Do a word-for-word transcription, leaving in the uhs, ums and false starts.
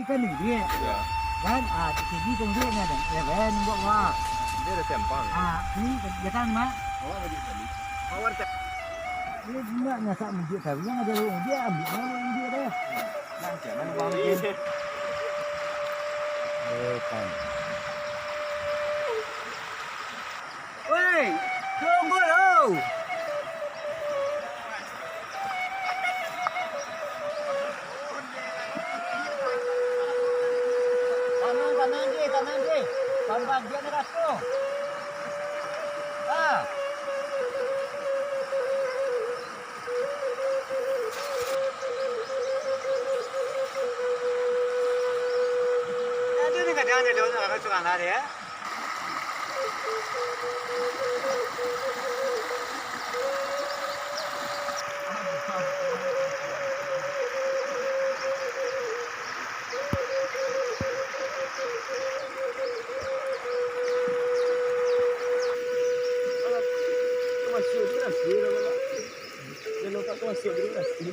Kan ni dia. Ya. Kan, ah, di sini kan dia kan. Ya kan, buat wah. Dia ada sempang. Ah, ni datang, Mak. Awak lagi sekali. Awak tak. Dia nak ngasak menjuk tahu. Yang ada orang dia ambil orang dia dah. Jangan bang. Eh, kan. Woi, tunggu lu. Tanang, tanang je, tanang je. Pambagian raso. Ah. Aduh, ni kadang ada orang surang lari, ya. Masuk tu nasi dah, Bang. Dia lokak tu masuk tu nasi.